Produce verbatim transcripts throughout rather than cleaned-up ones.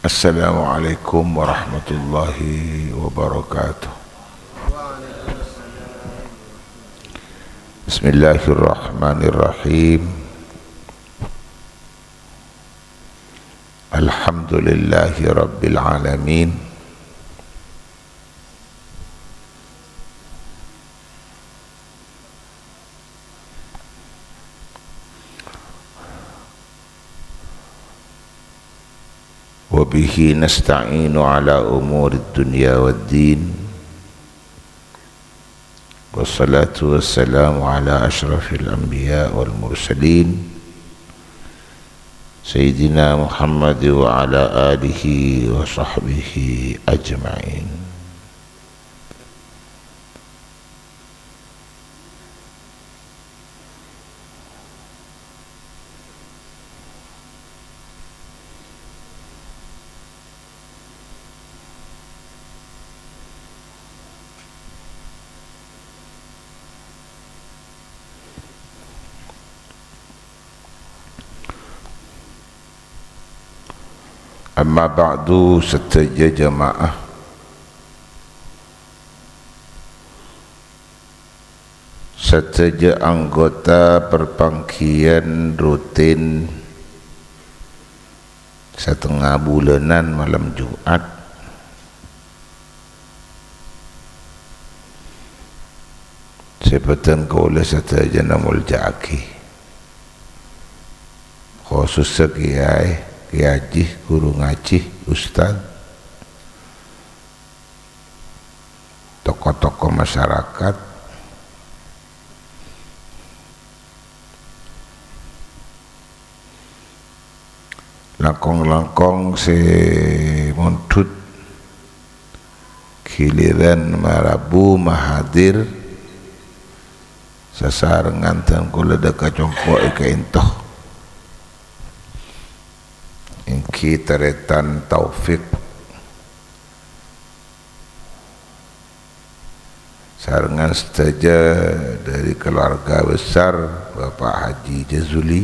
Assalamualaikum warahmatullahi wabarakatuh. Bismillahirrahmanirrahim. Alhamdulillahi rabbil alamin. Wa bihi nasta'inu ala umurid dunya wad din. Wassalatu wassalamu ala asyrafil anbiya wal mursalin, Sayyidina Muhammad wa ala alihi wa sahbihi ajma'in. Amma ba'du, sadhâjâ jamaah, sadhâjâ anggota parpangghiyân rutin satengnga bulânan malem Jum'at, sè bhâdhân kaulâ sadhâjâna molja'aghi, khusussa kèyaè, kèyaè hajji, ghuru ngajhi, ustad, tokoh-tokoh masyarakat, langkong-langkong sè mondhut ghilirân marabu mahadir sasarengan dân kaulâ dâ' ka compo' è ka'ènto. Èngghi tarètan Taufik sarengan sadhâjâ dâri keluarga besar Bapak Haji Jazuli,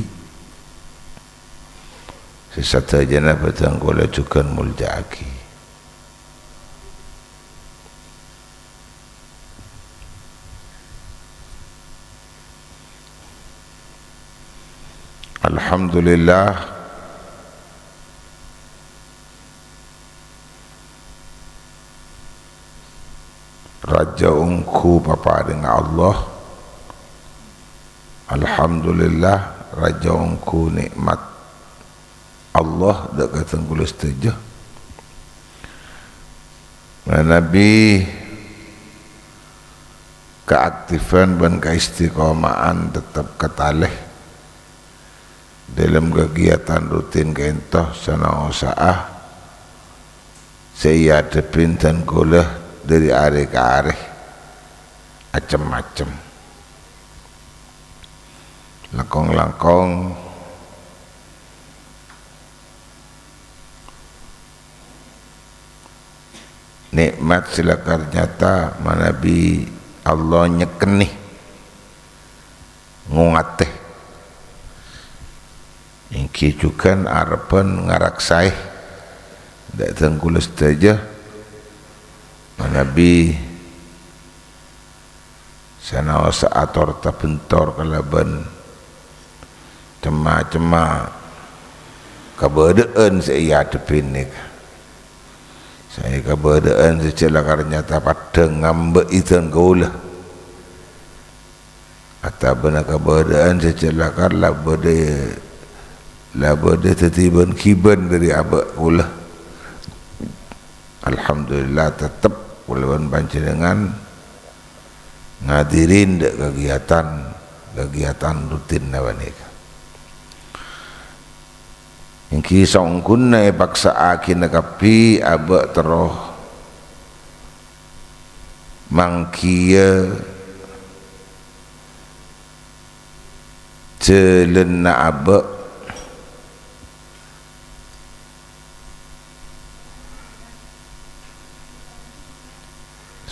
sè sadhâjâna bhâdhân kaulâ jhughân molja'aghi. Alhamdulillah, rajâ ongghu paparèngnga Allah. Alhamdulillah, rajâ ongghu nè'mat Allah dâ' ka dân kaulâ sadhâjâ. Manabi kaaktifan bân kaistiqoma'an tettep katalè dâlem kagiyatan rutin ka'ènto sanaosa'a sè èadhebbhi dân kaulâ dâri arè ka arè, cem-macem. Langkong-langkong nè'mat sè lakar nyata manabi Allah nyekkènè, ngoatè. Èngghi jhughân arebbhân ngaraksaè dâ' dân kaulâ sadhâjâ manabi sanaosa ator tabhentor kalabân cem-macemma kabâdâ'ân sè èadhebbhi nèka. Saè kabâdâ'ân sè jhâ' lakar nyata padhâ ngambâ'i dân kaulâ. Otabâna kabâdâ'ân sè jhâ' lakar la bâdâ, la bâdâ dhâddhi bân-ghibân dâri abâ' kaulâ. Alhamdulillah, tettep kaulâ bân panjhennengngan ngadirin dâ' kagiyatan, kagiyatan rutinna panèka. Èngghi saongghuna èpaksa'aghina kabbhi abâ' terro mangghiyâ jhâlânna abâ'.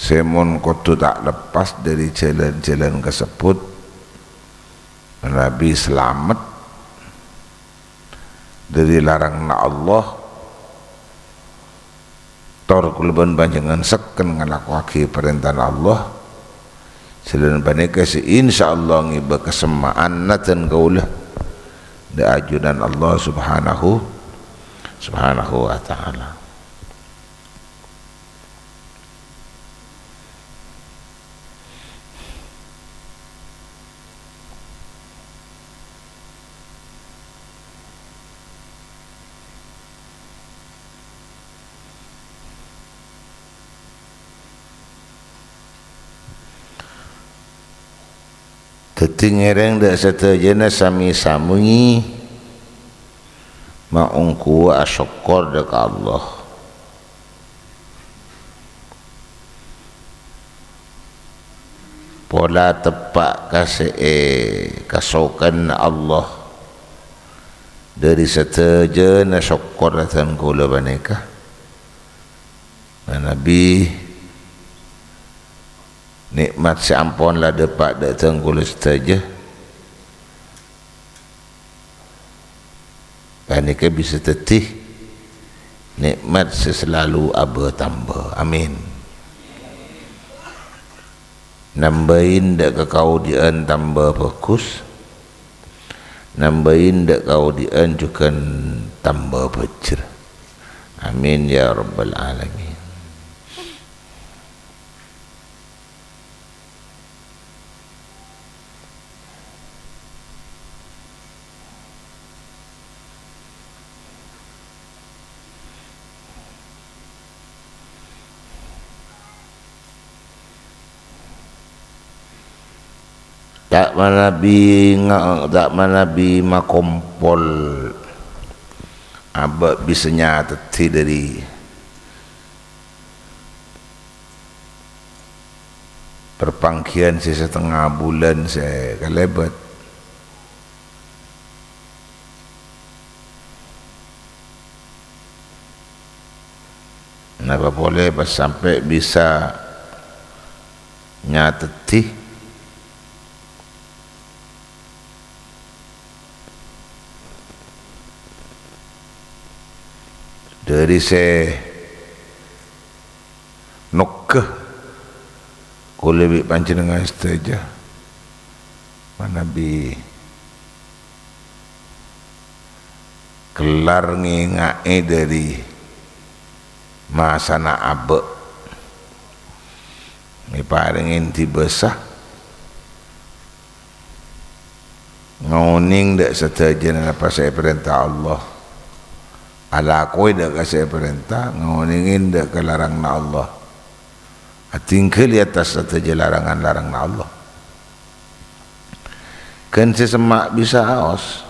Sè mon kodhu ta' leppas dâri jhâlân-jhâlân kasebbhut, manabi salamet dâri laranganna Allah, Tor kaulâ bân panjhennengngan sekken ngalakowaghi parèntana Allah. Selaèn panèka sè insyaallah ngibâ kasemma'anna dân kaulâ dâ' ajunan Allah Subhanahu, Subhanahu wa Ta'ala. Dhâddhi ngèrèng dâ' sadhâjâna sami-sami maongghuwâ asokkor dâ' ka Allah. Pola teppa' ka sè èkasokanna Allah dâri sadhâjâna sokkor dân kaulâ panèka. Manabi nè'mat sè ampon la dâpa' dâ' dân kaulâ sadhâjâ, panèka bisa dhâddhi nè'mat sè salalu abâ-tambâ. Amin. Nambâi dâ' kakaodi'ân tambâ bhâghus, nambâi dâ' kaodi'ân jhughân tambâ bhâjjhrâ. Amin ya rabbal alamin. Ta' manabi nga-, ta' manabi makompol, abâ' bisa nyatèdhi dâri parpangghiyân sè satengnga bulân sè kalèbât. Napa polè pas sampè' bisa nyatèdhi dâri sè nokka kaulâ bi' panjhennengngan sadhâjâ manabi kellar ngènga'è dâri masana abâ'. Èparèngè dibâsa. Ngonèng dâ' sadhâjâna napa sè èparènta Allah. Alakowè dâ' ka sè èparènta, ngonèngè dâ' ka laranganna Allah. Atinggal è attas sadhâjâ larangan-laranganna Allah. Ghân sè semma' bisa aos.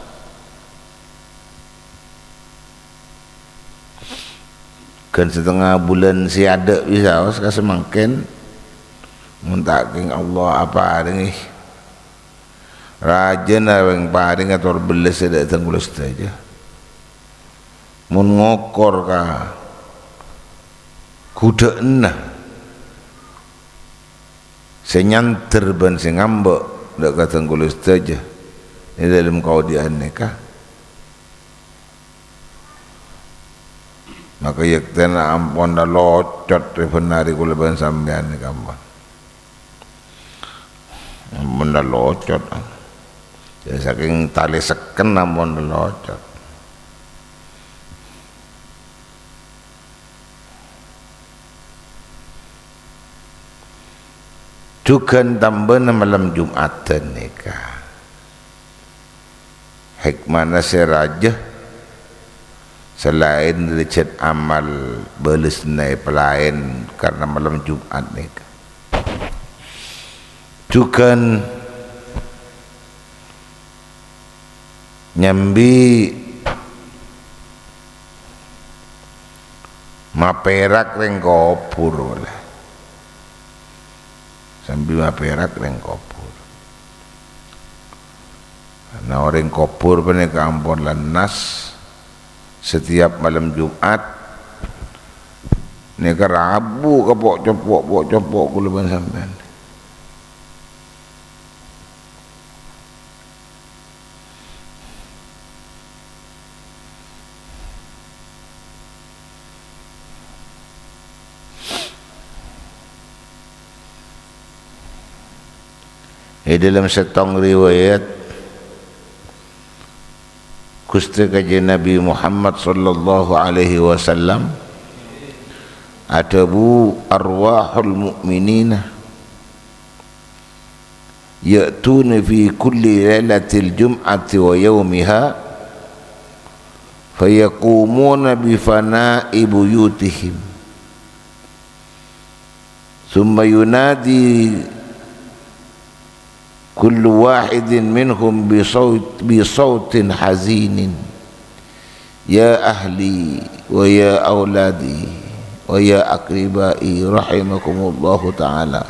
Ghân satengnga bulân sè adâ' bisa aos ka samangkèn. Mon ta' kèng Allah aparèngè. Rajâna rèng parèng ator bellessa dâ' dân kaulâ sadhâjâ. Mon ngokor ka ghudhâ'ânna sè nyandher bân sè ngambâ' dâ' ka dân kaulâ sadhâjâ è dâlem kaodi'ân nèka, maka yèktèna ampon la locot rè bân arè kaulâ bân sampèyan nèka ampon. Ampon la locot. Jadi, sakèng talè sekken ampon la locot. Jhughân tambâna malem Jum'adhân nèka. Hèkmana sè rajâ, salaèn dâri jhât amal bâlessanna èpalaèn karna malem Jum'at nèka. Jhughân nyambi mapèrak rèng kobhur polè. Sambi mapèrak rèng kobhur. Karna orèng kobhur panèka ampon la nas, setiap malem Jum'at nèka rabu ka po'-copo', po'-copo' kaulâ bân sampèyan. È dâlem sèttong riwayat, Ghustè Kanjeng Nabi Muhammad sallallahu alaihi wasallam adhâbu, "Arwahul mu'minina ya'tuna fi kulli lailatil jum'ati wa yaumiha, fayaqumuna bi fana'i buyutihim." Tsumma yunadi kullu wahidin minhum bi shaut-, bi shautin hazinin, "Ya ahli, wa ya auladi, wa ya aqribai, rahimakumullahu ta'ala.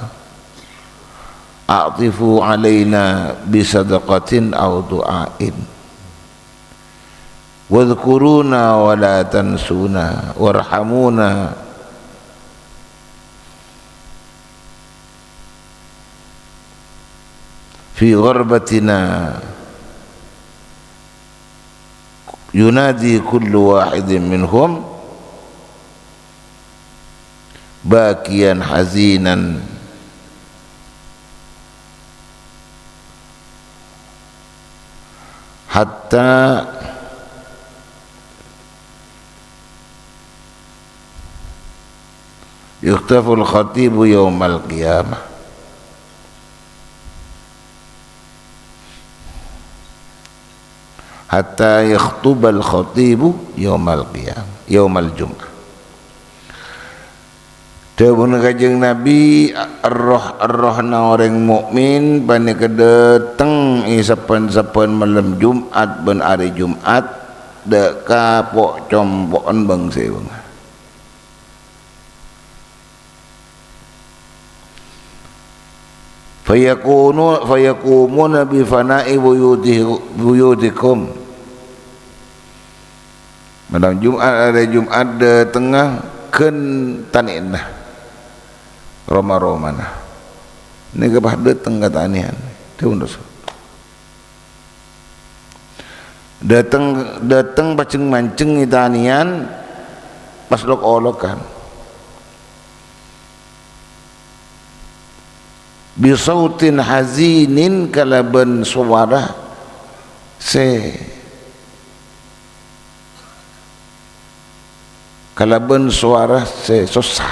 A'tifu alaina bi sadaqatin aw du'ain." "Wadhkuruna wa la tansuna, warhamuna fi ghurbatina." Yunadi kullu wahidin minhum bakiyan hazinan, hatta yukhtaful khatibu yaumal qiyamah. Hatta yakhtubal khatibu yaumal qiyamah, yaumal jum'ah. Dhâbuna Kanjeng Nabi, "Erroh-errohna orèng mukmin panèka dâteng è sabbhân-sabbhân malem Jum'at bân arè Jum'at, dâ' ka po'-compo'en bâng-sèbângnga." Fayakunu, fayakumuna bi fana'i buyuti-, buyutikum. Malem Jum'at, arè Jum'at dâtengnga ghân tanèyanna, roma-romana. Nèka pas dâteng ka tanèyan. Dhâbuna Rasul. Dâteng, dâteng pajheng-manjheng è tanèyan, pas lok-olokan. Bisautin hazinin, kalabân sowara sè, kalabân sowara sè sossa.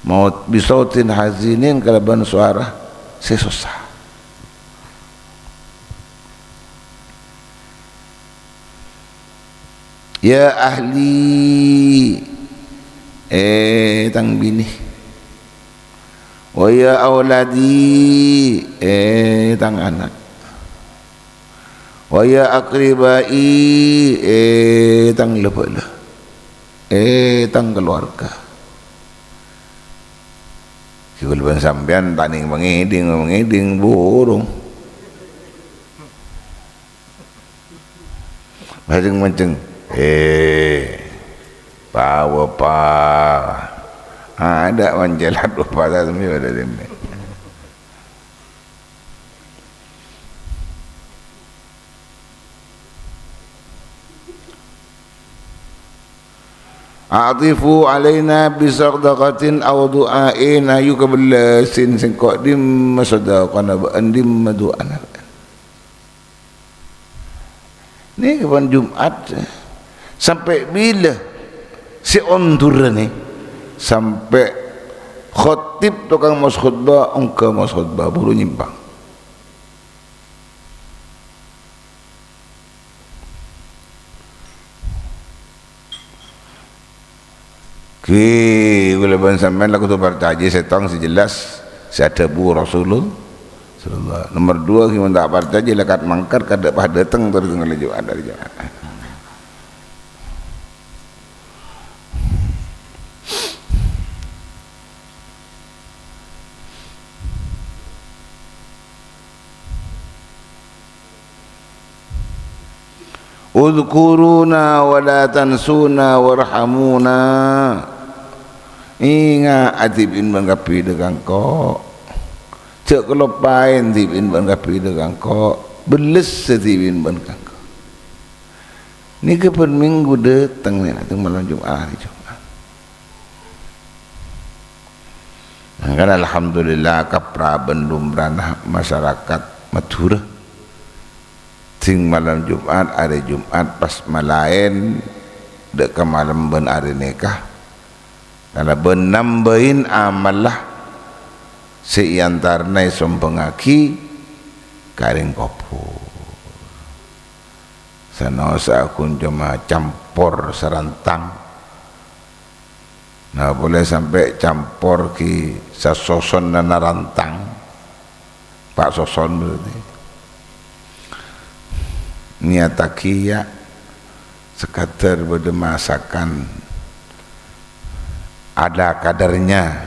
Maut bisautin hazinin, kalabân sowara sè sossa. "Ya ahli, eh, tang binè. Wa ya auladi, eh, tang ana'. Wa ya aqribai, eh, tang la-bhâlâ. Eh, tang kalowarga." Jhâ' bân sampèyan ta' nèng mangèdhing, mangèdhing burung. Pajheng-manjheng, eh, pa-bapa. Adâ' manjhâlât bapa ta' semmè padâ semmè. "A'tifu alaina bi sadaqatin aw du'ain, ayu kabellasè sèngko' dimma sadaqana bâ'ân, dimma du'ana bâ'ân." Nèka bân Jum'at, sampè' bilâ sè ondurâ nè? Sampè' khatib tokang maos khotbah, ongghâ maos khotbah, buru nyèmpang. Ghi, kaulâ bân sampèyan la kodhu parcajâ sèttong sè jelas sè adhâbu Rasulullah sallallahu. Nomer duwâ', ghi mon ta' parcajâ, la kat-mangkat, kadâ' pas dâteng torè ngala Jum'at, arè Jum'at. "Udzkuruna wa la tansuna warhamuna." Ènga' dhibi'in bân kabbhi dâ' ka engko'. Jhâ' kaloppaè dhibi'in bân kabbhi dâ' ka engko'. Bellessa dhibi'in bân ka engko'. Nèka bân mènggu dâteng nè, dâteng malem Jum'at, arè Jum'at. Kan alhamdulillah, kaprabân lumrana masarakat Madhurâ. Ding malem Jum'at, arè Jum'at pas malaèn dâ' ka malem bân arè nèka. Kalabân nambâi amalla sè èantarana èsombhângaghi ka rèng kobhur. Sanaossa ghun coma campor sarantang. Nah, polè sampè' campor ghi' sasosonnana rantang. Pa' soson berarti. Niataghi, ya, sekadar bâdâ masakan ala kadarnya.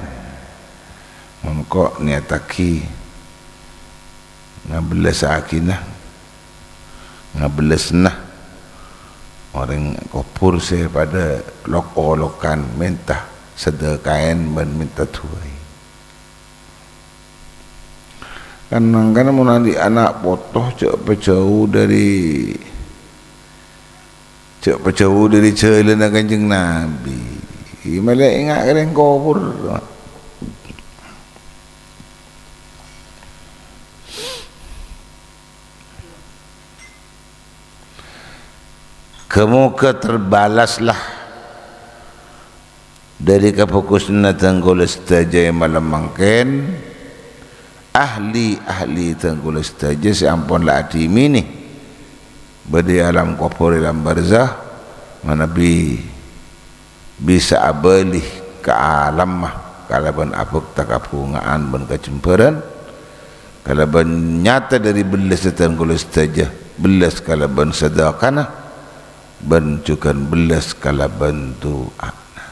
Mongko niataghi ngabellassaghina, ngabellessana orèng kobhur sè padâ lok-olokan mènta sadâkaèn bân mènta du'aè. Kan mangkana mon andi' ana' poto jhâ' pajhâu dâri, jhâ' pajhâu dâri jhâlânna Kanjeng Nabi. Mèlè enga' ka rèng kobhur. Ghâ-moghâ terbalaslah dâri kabhâghusânna dhâng kaulâ sadhâjâ è malem mangkèn, ahli-ahli dhâng kaulâ sadhâjâ sè ampon la adhimènè bâdâ è alam kobhur, è alam barzah, manabi bisa abâli ka alamma kalabân abhâkta kabhunga'an bân kajembhârân, kalabân nyata dâri bellassa dhâng kaulâ sadhâjâ, bellas kalabân sadhâkana, bân jhughân bellas kalabân du'ana.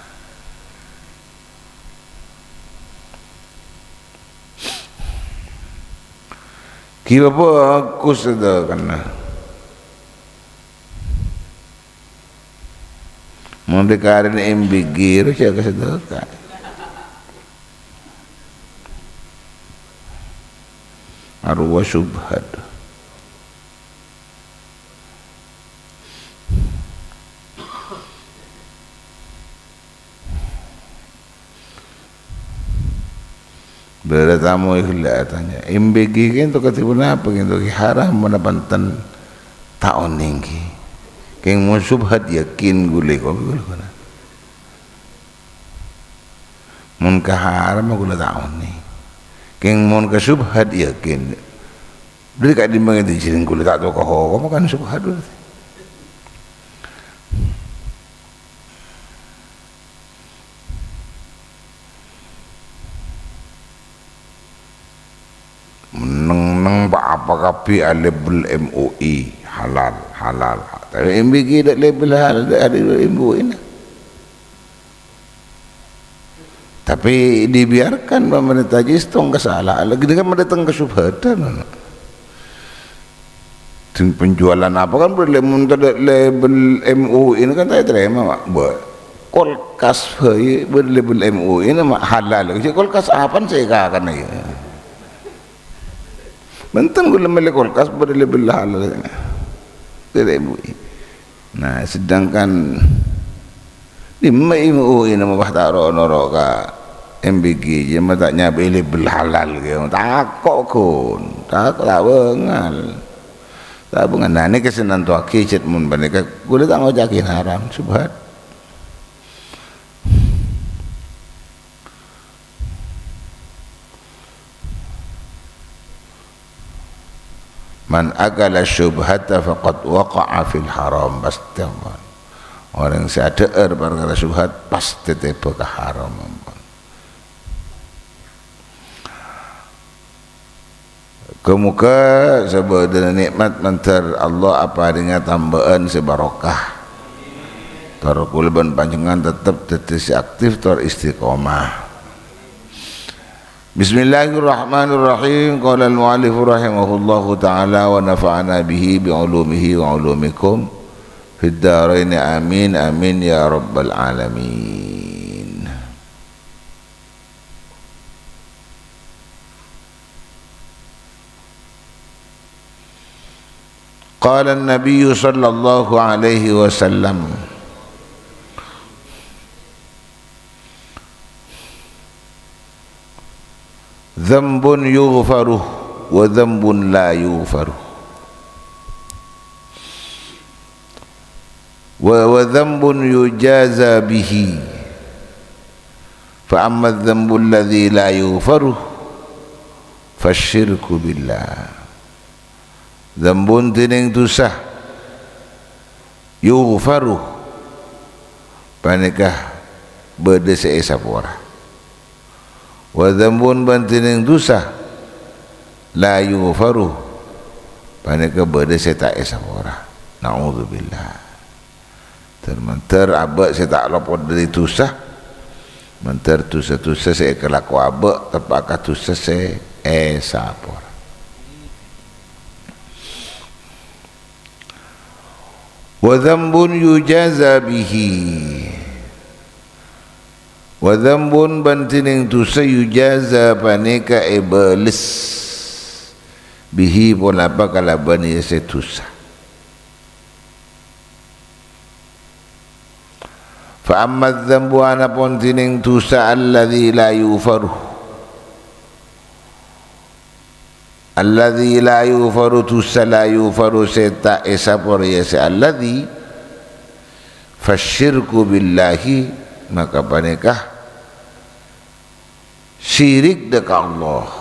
Ghi' bhâghus sadhâkana. Mon dhi karèna M B G, ro jhâ' kasadhâka. Arowa subhat. Bârâ tamoy ghellâ' atanya, "M B G kènto kadhi ponapa kènto, ghi haram ponapa enten?" Ta' onèng, ghi. Kèng mon subhat yakin ghulâ kok ghulâ. Mon ka haram ghulâ ta' onèng. Kèng mon ka subhat yakin. Dhâri ka'dimma kènto jhârèng ghulâ ta' tao ka hokom kan subhat berarti. Neng-neng pa-apa kabbhi alabel M U I, halal, halal. Tapè M B G dâ' label halal, dâ' alabel M U I na. Tapè dibiarkan pemerintah jistong ka sala, lagi dengan mendatang kesubhatan. Sing penjualan apa kan bâdâ le-, mon tadâ' label M U I ini kan ta' ètarèma, Mak. Bâ-, kulkas bhâi bâdâ label M U I ini, Mak, halal. Jhâ' kulkas apaan sè èkakana ya? Bhunten ghulâ mellè kulkas bâdâ label halal. Bâdâ M U I. Nah, sedangkan dimma M U I ini mabâ ta' ro-, noro' ka M B G, jhâ' ma ta' nyabâ label halal, ghi. Tako' ghun, tako' ta' bângal. Ta' bângal. Nah, nèka sè nantowaghi jhât mon panèka, ghulâ ta' ngoca'aghi haram, subhat. "Man akala syubhata faqad waqa'a fil haram." Pastè, ampon. Orèng sè adhâ'âr parkara syubhat, pastè tèbâ ka haram, ampon. Ghâ-moghâ sabâdhâna nè'mat mandhâr Allah aparènga tambâ'ân sè barokah. Tor ghulâ bân panjhennengngan tettep dhâddhi sè aktif tor istiqomah. Bismillahirrahmanirrahim. Qala al-mu'allifu rahimahullahu ta'ala wa nafa'ana bihi bi ulumihi wa ulumikum fid daraini. Amin, amin, ya rabbal alamin. Qala an-Nabiyyu sallallahu alaihi wasallam, Dzambun yughfaru wa dzambun la yughfaru. Wa, wa dzambun yujaza bihi. Fa amma dzambul ladzi la yughfaru, fasyirku billah. Dzambun dhinèng dhusa, yughfaru, panèka bâdâ sè èsapora. Wa dzambun bân dhinèng dhusa, la yughfaru, panèka bâdâ sè ta' èsapora. Na'udzubillah. Dhâr-mandhâr abâ' sè ta' lopot dâri dhusa, mandhâr dhusa-dhusa sè èkalako abâ' teppa' ka dhusa sè èsapora. Wa dzambun yujaza bihi. Wa dzambun bân dhinèng dhusa yujaza panèka èbâles bihi ponapa kalabân iyâ sè dhusa. Fa amma dzambu anapon dhinèng dhusa alladzi la yughfaru. Alladzi la yughfaru, dhusa la yughfaru sè ta' èsapora iyâ sè alladzi, fasyirku billahi, maka panèka syirik dâ' ka Allah.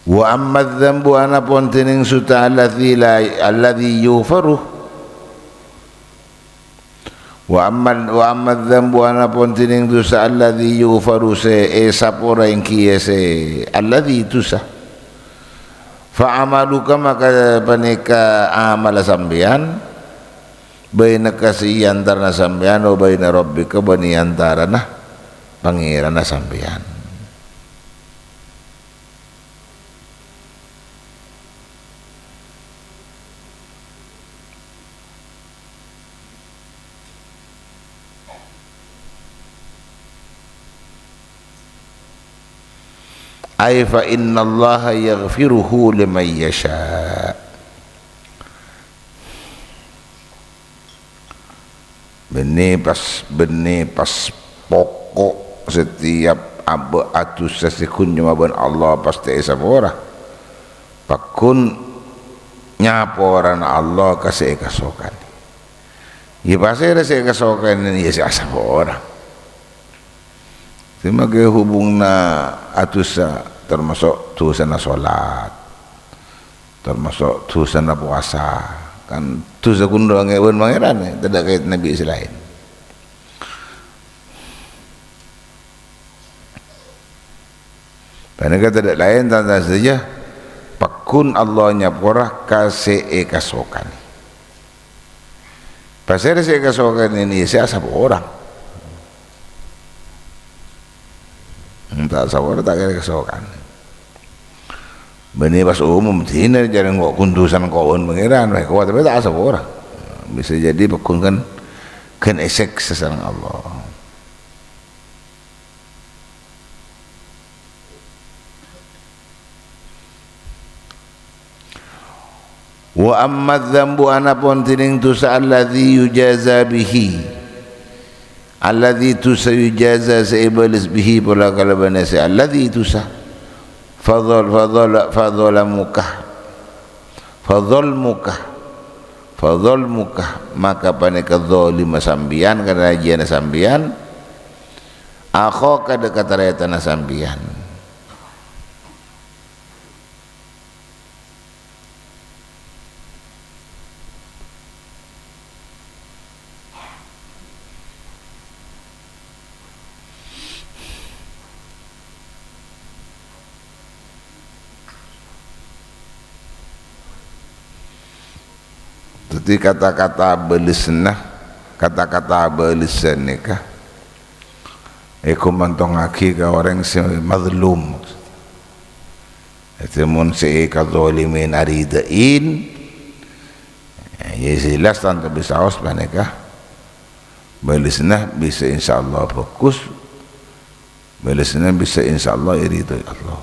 Wa amma dzambu anapon dhinèng dhusa alladzi la, alladzi yughfaru. Wa amma, wa amma dzambu anapon dhinèng dhusa alladzi yughfaru sè èsapora ènggi iyâ sè alladzi dhusa. Fa amaluka maka panèka amalla sampèyan, bainaka sè è antarana sampèyan wa baina rabbika bân è antarana Pangèranna sampèyan. Ai fa innallaha yaghfiruhu liman yasha. Bânnè pas, bânnè pas poko' setiap abâ' adhusa sè ghun nyoma bân Allah pastè èsapora. Pagghun nyaporana Allah ka sè èkasokanè. Iyâ, pasèra sè èkasokanè, iyâ sè asapora. Sè maskè hubunganna adhusa, tamaso' dhusana solat, tamaso' dhusana powasa. Kan dhusa ghun rowa ngèbân Pangèran, tadâ' kaètanna bi' sè laèn. Panèka tadâ' laèn, tan-, tan sadhâjâ, pagghun Allah nyapora ka sè èkasokanè. Pasèra sè èkasokanè, iyâ sè asapora. Hmm, ta' asapora ta' kèra èkasokanè. Bânnè pas umum, dinah jhârâng kok ghun dhusana kowon Pangèran, wah, kowat, tapè ta' asapora. Bisa jadi pagghun kan, kan èsèksa sareng Allah. Wa amma dzambu, anapon dhinèng dhusa, alladzi yujaza bihi, alladzi dhusa yujaza sè èbâles bihi pola kalabân sè alladzi dhusa, fadzal-, fadzal-, fadzalamuka, fadzalmuka, fadzalmuka, maka panèka dzalima sampèyan, karna rajâna sampèyan, akhaka, dâ' ka tarètanna sampèyan. Dhâddhi kata-kata bâlessanna, kata-kata bâlessan nèka èkomantongngaghi ka orèng sè mazlum. Dhâddhi, mon sè èkadzalimin aridhâi, ya jelas tanto bisaos panèka bâlessâna bisa insyaallah bhâghus, bâlessâna bisa insyaallah èridhâi Allah.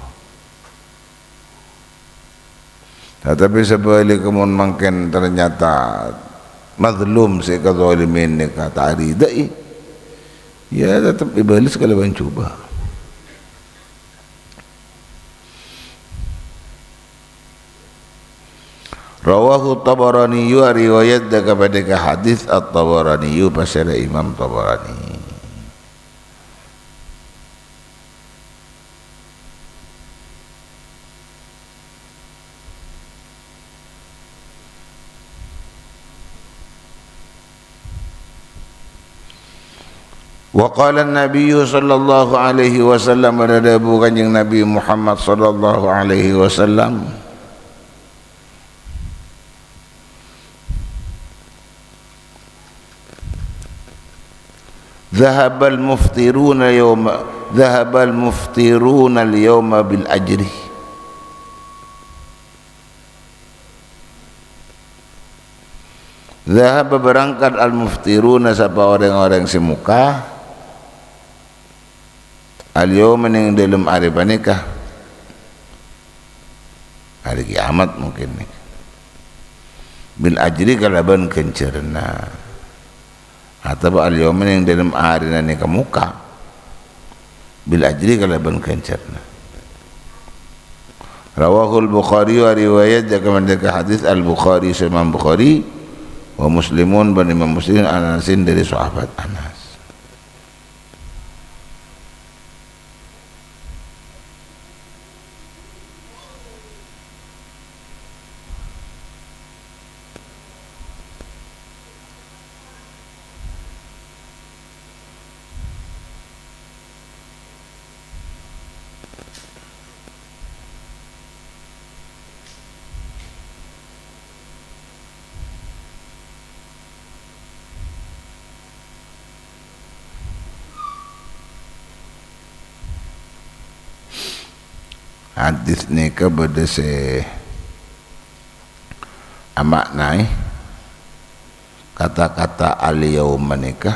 Tatapi sabhâligghâ, mon mangkèn ternyata mazlum sè èkadzalimin nèka ta' aridhâi, ya tetep èbâles kalabân jhubâ'. Rawahu Tabarani, riwayat dhâ' ka panèka hadis At-Tabarani, pasèra Imam Tabarani. Wa qala an-nabiyyu sallallahu alaihi wasallam, bâdâ dhâbu Kanjeng Nabi Muhammad sallallahu alaihi wasallam, "Dhahabal muftiruna yauma, dhahabal muftiruna al-yauma bil ajri." Dhahaba, berangkat, al-muftiruna, sapa orèng-orèng sè moka, al-yauma, neng dâlem arè panèka, arè kiamat mungkin nèka, bil ajri, kalabân ghânjhârânna. Atabâ al-yauma, neng dâlem arèna nèka moka, bil ajri, kalabân ghânjhârânna. Rawahul Bukhari, riwayat dhâ' ka panèka hadis Al-Bukhari, sè Imam Bukhari, wa Muslimun, bân Imam Muslim, an Anasin, dâri sahabat Anas. Hadis nèka bâdâ sè ama'naè kata-kata al-yauma nèka.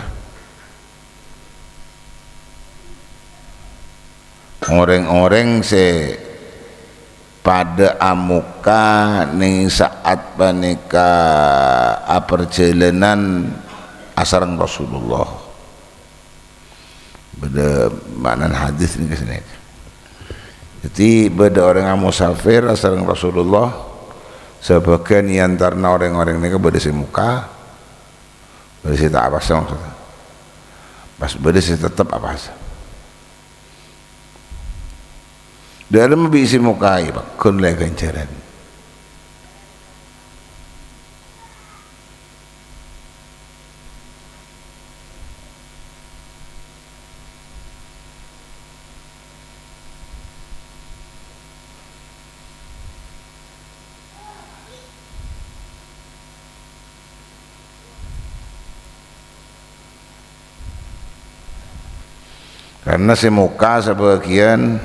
Orèng-orèng sè padâ amoka neng sa'at panèka aparjhâlânan asareng Rasulullah. Bâdâ ma'nana hadis nèka sanèka. Dhâddhi, bâdâ orèng amosafir asareng Rasulullah, sabâgiyân è antarana orèng-orèng nèka bâdâ sè moka, bâdâ sè ta' apasa maksudnya. Pas bâdâ sè tetep apasa. Dâlem bi' sè mokaè, pagghun ollè ghânjhârân. Karna sè moka sabâgiyân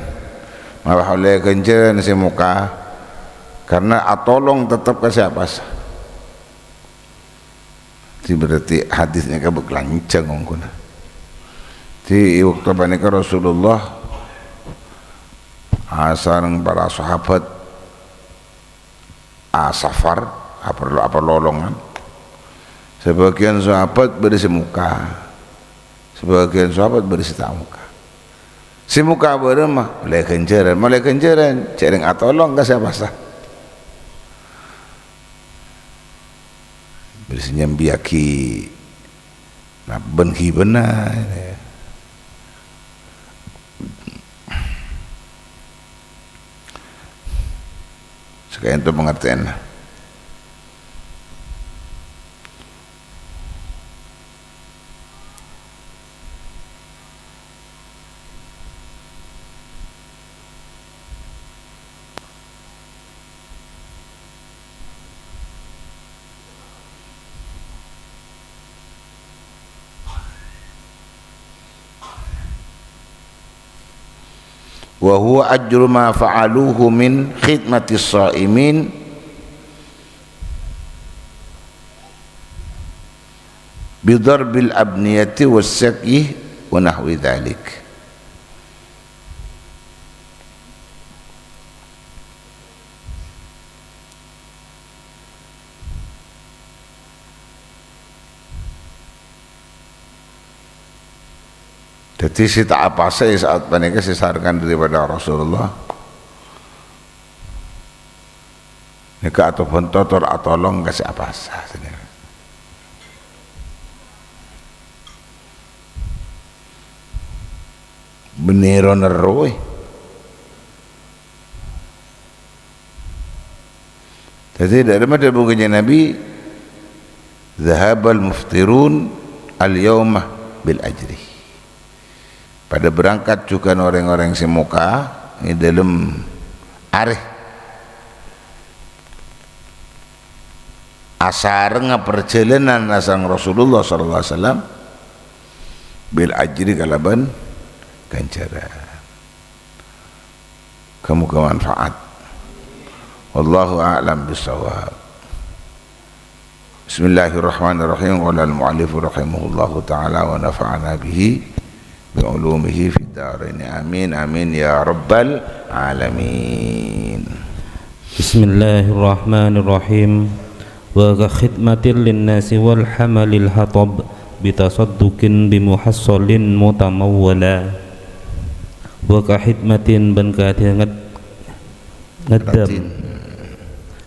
malah ollè ghânjhârân sè moka, karna atolong tettep ka sè apasa. Dhâddhi berarti hadis nèka bâk lanjhâng ongguna. Dhâddhi è bâkto panèka Rasulullah asareng para sahabat asafar, aparlo-, apalolongan. Sabâgiyân sahabat bâdâ sè moka, sabâgiyân sahabat bâdâ sè ta' moka. Sè moka bârâmma, ollè ghânjhârân, ollè ghânjhârân, jhâreng atolong ka sè apasa. Bâdâ sè nyambiyâghi Nah, bân ghibânna. Saka'ènto pangartèyanna. Wa huwa ajru ma fa'aluhu min khidmatis sha'imin bi darbil abniyati was saqyi wa nahwi dzalik. Dhâddhi, sè ta' apasa è sa'at panèka sè sarengngan dâri padâ Rasulullah. Nèka atobhânto tor atolong ka sè apasa, sanèka. Bânnè ro-nerro, è. Dhâddhi, dâ' remma dhâbu Kanjeng Nabi, "Dzahabal muftirun al-yauma bil ajri." Padâ berangkat jhughân orèng-orèng sè moka è dâlem arè. Asarengnga parjhâlânan asareng Rasulullah sallallahu alaihi wasallam bil ajri kalabân ghânjhârân. Moghâ-moghâ manfaat. Wallahu a'lam bissawab. Bismillahirrahmanirrahim. Qala al-mu'allifu rahimahullahu ta'ala wa nafa'ana bihi bi ulumihi fid darain. Amin, amin, ya rabbal alamin. Bismillahirrahmanirrahim. Wa ka khidmatin linnasi wal hamalil hatab, bi tasadduqin bi muhassalin mutamawwala. Wa ka khidmatin, bân kadhi nged-, ngèddhâm. Raddhin.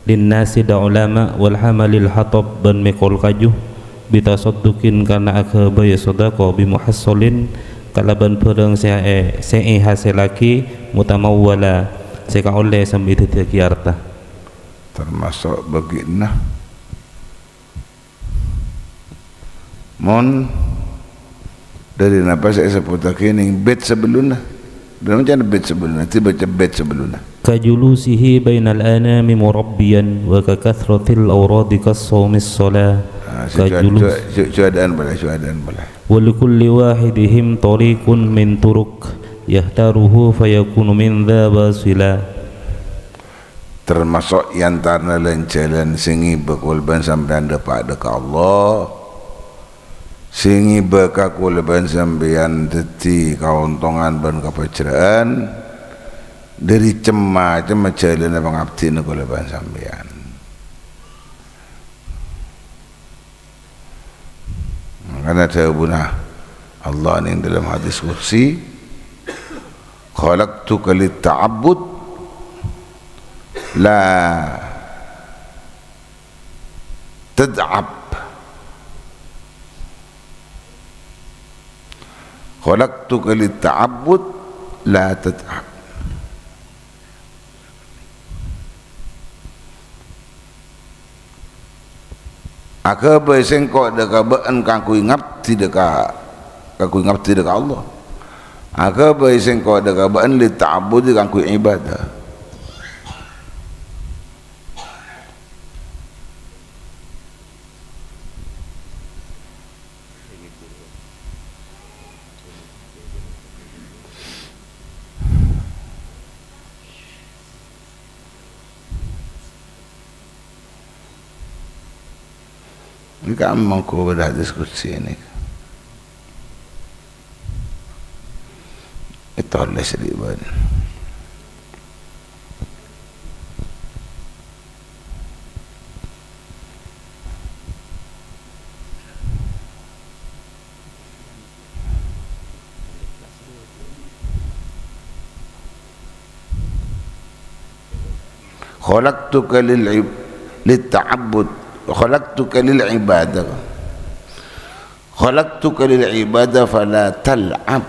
Linnasi, dâ' ulama, wal hamalil hatab, bân mèkol kaju, bi tasadduqin, karna aghâbâyâ sodako, bi muhassalin, kalabân bhârâng sè è-, sè èhasèllaghi, mutamawwala, sè èkaollè sambi èdhâddhiyâghi arta. Tamaso' bâgiânna. Mon dâri napa sè èsebbhuttaghi neng bait sabellunna? Dâri macana bait sabellunna, èbâca bait sabellunna. Ka julusihi bainal anami murabbiyan wa ka kathratil awradi kas shaumis shalah. Ah, Ka sè jua-, julus- jua-, jua-, juadaan boleh, juadaan boleh. Wa likulli wahidihim tariqun min turuq yahtaruhu fayakunu min dza basila. Tamaso' è antarana lan-jhâlân sè ngibâ kaulâ bân sampèyan dâpa' dâ' ka Allah, sè ngibâ ka kaulâ bân sampèyan dhâddhi kaontongan bân kapajhrâ'ân dâri cem-macemma jhâlânna pangabdhina kaulâ bân sampèyan. Mangkana dhâbuna Allah neng dâlem hadis qudsi, "Khalaqtuka litta'abbud la tad'ab." "Khalaqtuka litta'abbud la tad'ab." Aghâbây sèngko' dâ' ka bâ'ân kaangghuy ngabdi dâ' ka, kaangghuy ngabdi dâ' ka Allah. Aghâbây sèngko' dâ' ka bâ'ân li ta'abbudi, kaangghuy ibadah. Ini kan mangko bâdâ diskusi ini. Ètolès di bân. Khalaqtuka lil ib-, lit ta'abbud. Khalaqtuka lil ibadah. Khalaqtuka lil ibadah fala tal'ab.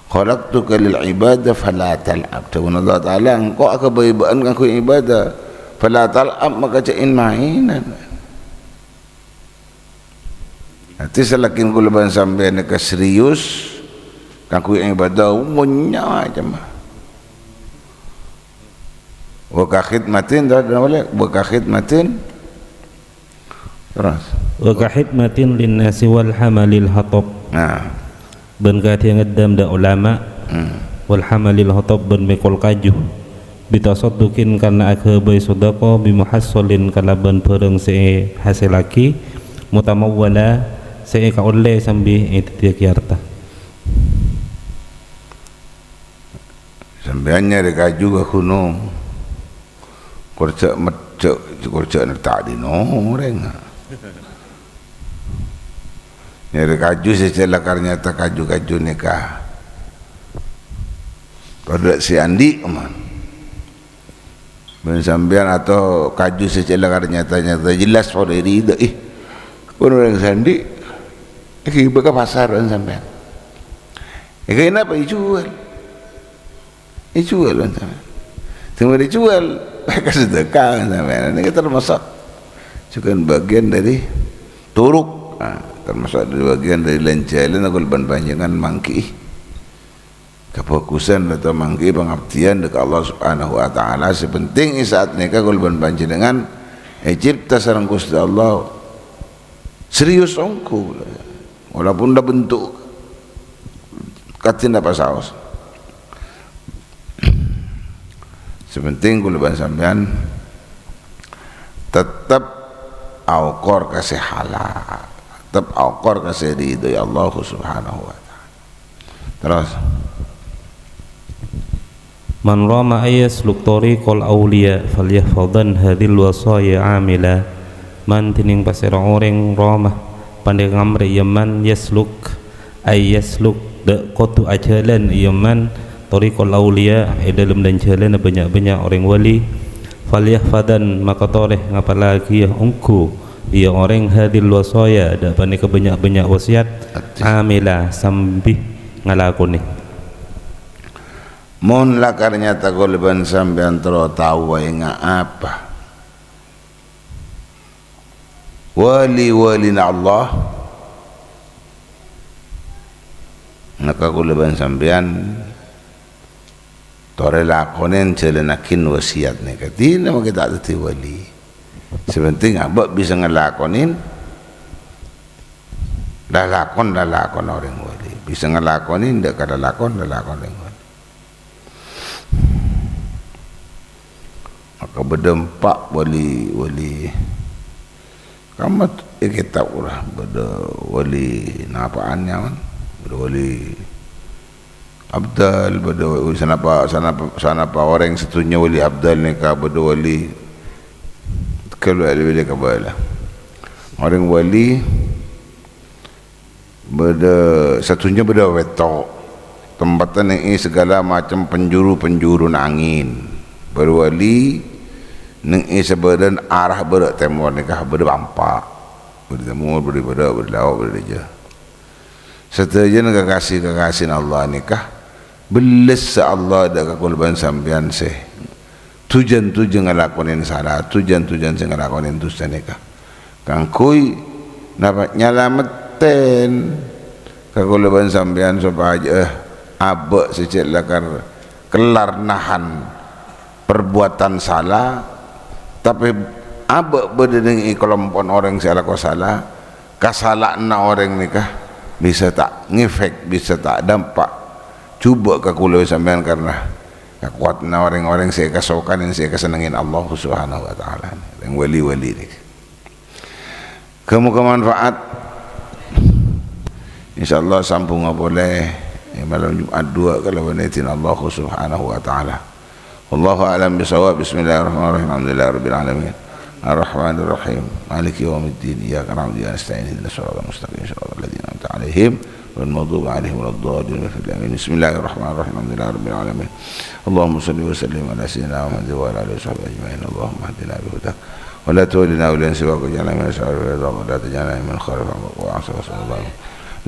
Khalaqtuka lil ibadah fala tal'ab. Dhâbuna Allah Ta'ala, "Engko' aghâbây bâ'ân kaangghuy ibadah. Fala tal'ab, maka jhâ' in-maènan." Dhâddhi, salaghi kaulâ bân sampèyan nèka serius kaangghuy ibadah, umumnya macam. Wa ka khidmatin, ta-, ta-, wa ka khidmatin. Terus. Wa ka khidmatin linnasi wal hamalil hatab. Nah. Bân kadhi ngèddhâm dâ' ulama. Hmm. Wal hamalil hatab bân mèkol kaju, bitasadduqin karna aghâbây sodako, bimuhassalin kalabân bhârâng sè èhasèllaghi, mutamawwala sè èkaollè sambi èdhâddhiyâghi arta. Sampèyan nyarè kaju ka ghunong, kor jhâ' met-, jhâ', kor jhâ' nètta' dhin orèng. Nyarè kaju sè jhâ' lakar nyata kaju-kaju nèka padâ sè andi', man. Bân sampèyan atao kaju sè jhâ' lakar nyata-nyata jelas padâ èridhâi. Pon orèng sè andi', èghibâ ka pasar bân sampèyan. Èghâbây napa? Èjhuwâl. Èjhuwâl bân sampèyan. Sè marè èjhuwâl, ka sedekah bân sampèyan. Nèka termasuk jhughân bagian dari turuk. Nah, termasuk dari bagian dari lan-jhâlânna kaulâ bân panjhennengngan mangghi'i kabhâghusân atau mangghi'i pangabdiyân dâ' ka Allah Subhanahu wa Ta'ala. Sè penting è sa'at nèka kaulâ bân panjhennengngan ècipta sareng Ghustè Allah serius ongghu, walaupun la bentuk kadhi napa saos. Sè penting kaulâ bân sampèyan tetep aokor ka sè halal, tetep aokor ka sè ridhâi Allah Subhanahu wa Ta'ala. Terros, "Man rama ayyasluk thariqal auliya falyahfadhan hadzil wasaya amila." Man dhinèng pasèra orèng rama panèka ngamrè iyâ man yasluk, ayyasluk, dâ' kodhu ajhâlân iyâ man thariqal auliya, è dhâlem lan-jhâlânna bânnya'-bânnya' orèng wali. Falyahfadhan, maka torè ngapallaghi ongghu iyâ orèng hadzil wasaya, dâ' panèka bânnya'-bânnya' wasiyat, amila, sambi ngalakonè. Mon lakar nyata kaulâ bân sampèyan terro tao bhâi nga-, apa? Wali-walina Allah, maka kaulâ bân sampèyan torè lakonè jhâlânnaghi wasiyat nèka. Dina mangkè ta' dhâddhi wali. Sè penting abâ' bisa ngalakonè lalakon-lalakon orèng wali. Bisa ngalakonè dâ' ka lalakon-lalakon orèng wali. Maka bâdâ empa' wali-wali. Kamma è kitab ora, bâdâ wali napa'an nyaman, bâdâ wali abdal, bâdâ wa-, sanapa, sanapa, sanapa orèng sè dhunnya wali abdal nèka, bâdâ wali tegal wali, wali kabâlâ. Orèng wali Bâdâ, sadhunnya bâdâ wèto'. Tempatta nèngè saghâlâ macem penjuru-penjuruna angèn. Bâdâ wali nèngè sabâdâna ara bârâ' tèmor nèka bâdâ pampa'. Bâdâ tèmor, bâdâ bârâ', bâdâ lao', bâdâ dâjâ. Sadhâjâna kakasè-kakasèna Allah nèka Bellessa Allah dâ' ka kaulâ bân sampèyan sè du-jân-dujân ngalakonè sala, du-jân-dujân sè ngalakonè dusa nèka. Kaangghuy napa? Nyalamettèn ka kaulâ bân sampèyan sopajâ abâ' sè cè' lakar kellar nahan perbuatan sala, tapè abâ' bâdâ nèng è kalompo'na orèng sè alako sala, kasala'anna orèng nèka bisa ta' ngèfèk, bisa ta' dampak jhubâ' ka kaulâ sampèyan karna kakowadhânna orèng-orèng sè èkasokanè, sè èkasennengngè Allah Subhanahu wa Ta'ala, orèng wali-wali nèka. Ghâ-moghâ manfaat. Insyaallah sambhungnga polè è malem Jum'at duwâ' kalabân idin Allah Subhanahu wa Ta'ala. Wallahu a'lam bishawab. Bismillahirrahmanirrahim. Alhamdulillahirabbil alamin. Arrahmanirrahim. Maliki yaumiddin. Iyyaka na'budu wa iyyaka nasta'in. Ihdinas siratal mustaqim. Siratal ladzina an'amta 'alaihim ghairil maghdubi 'alaihim waladdallin. Amin. Bismillahirrahmanirrahim. Alhamdulillahirabbil alamin. Allahumma shalli wa sallim ala sayyidina Muhammadin wa ala alihi wa sahbihi ajma'in. Allahumma ihdina bi hudak wa la tuwallina waliyan siwak waj'alna min ashabil ridha wa la taj'alna mimman khalafa wa asaba.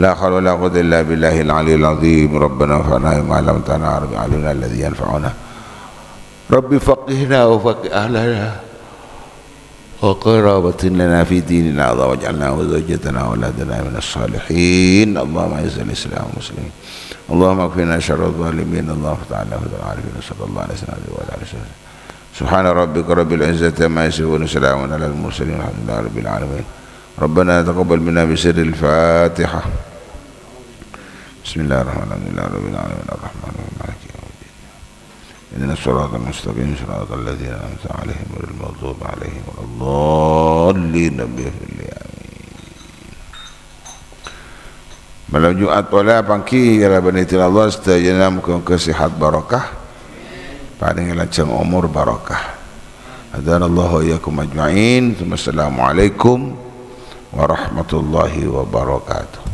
La haula wa la quwwata illa billahil aliyyil azim. Rabbana anfa'na bima 'allamtana wa 'allimna alladzi yanfa'una. Rabbi faqihna wa faqih ahlana wa qarabatin lana fi dinina wa waj'alna wa zawjatana wa auladana minas salihin. Allahumma izzil Islam wal muslimin. Allahumma kfina syarra zalimin. Allahumma ftah 'alaina fathan 'ala 'arifin. Sallallahu alaihi wasallam wa ala alihi wasallam. Subhana rabbika rabbil izzati amma yasifun. Salamun alal mursalin. Alhamdulillahi rabbil alamin. Rabbana taqabbal minna bi sirril Fatihah. Bismillahirrahmanirrahim. Alhamdulillahi rabbil alamin. Arrahmanirrahim. Maliki Shiratal mustaqim, shiratal ladzina an'amta 'alaihim, ghairil maghdubi 'alaihim waladdallin. Amin. Malem Jumat polè, pangghi kalabân idin Allah sadhâjâna, moghâ-moghâ sehat barokah, parèngè lanjhâng omor barokah. Hadanallahu wa iyyakum ajma'in. Tsumma assalamualaikum warahmatullahi wabarakatuh.